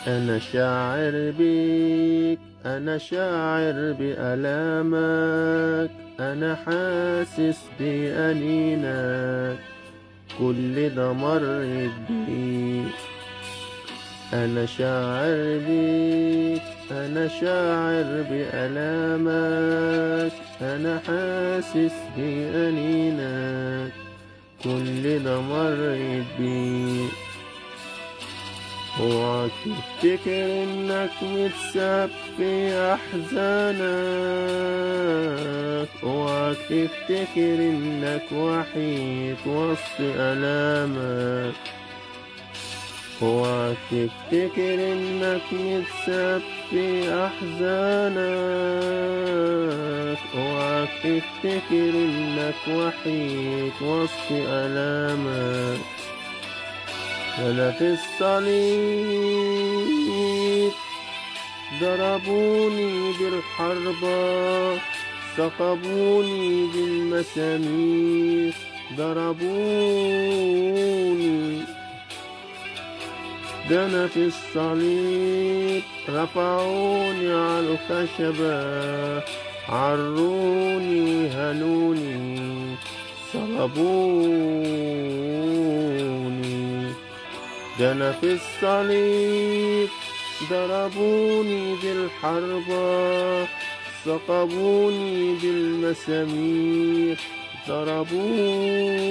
أنا شاعر بيك، أنا شاعر بألامك، أنا حاسس بأنينك، كل ده مرت بيك. أنا شاعر بيك، أنا شاعر بألامك، أنا حاسس بأنينك، كل ده مرت بيك. اوعك تفتكر انك متساب في احزانك، اوعك تفتكر انك وحيد وسط الامك، اوعك تفتكر انك متساب في احزانك، اوعك تفتكر انك وحيد وسط الامك. أنا في الصليب ضربوني بالحربة، ثقبوني بالمسامير، ضربوني. ده أنا في الصليب رفعوني على الخشبة، عروني وهنوني، صلبوني. ده أنا في الصليب ضربوني بالحربة، ثقبوني بالمسامير، ضربوني.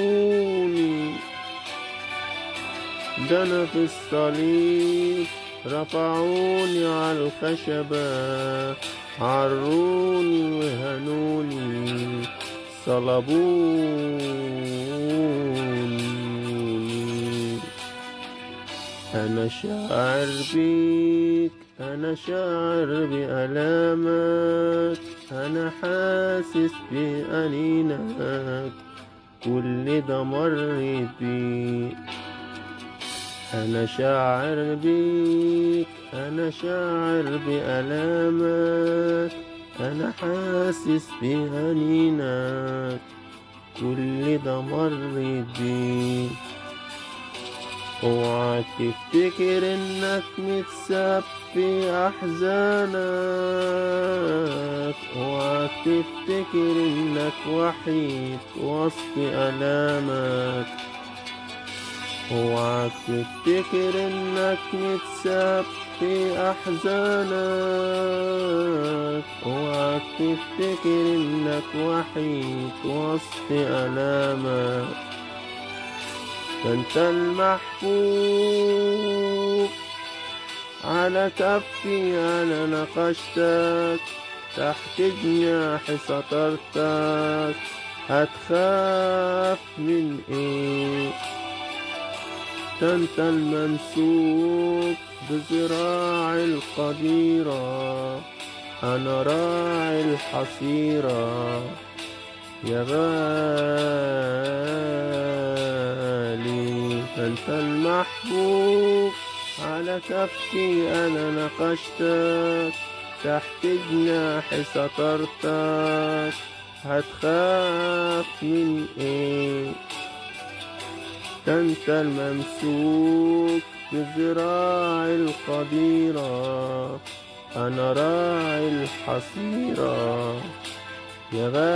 ده أنا في الصليب رفعوني على الخشبة، عروني وهنوني، صلبوني. أنا شاعر بيك، أنا شاعر بألامك، أنا حاسس بأنينك، كل ده مرت بيك. أنا شاعر بيك، أنا شاعر بألامك، أنا حاسس بأنينك، كل ده مرت بيك. اوعك تفتكر انك متساب في احزانك، اوعك تفتكر انك وحيد وسط الامك، اوعك تفتكر انك متساب في احزانك، اوعك تفتكر انك وحيد وسط الامك. انت المحبوب على كفي انا نقشتك، تحت جناحي سطرتك، هتخاف من ايه؟ ده انت الممسوك بذراع القديرة، انا راعي الحصيرة يا غالي. أنت المحبوب على كفي أنا نقشتك، تحت جناحي سطرتك، هتخاف من إيه؟ ده أنت الممسوك بذراع القديرة، أنا راعي الحصيرة يا غالي.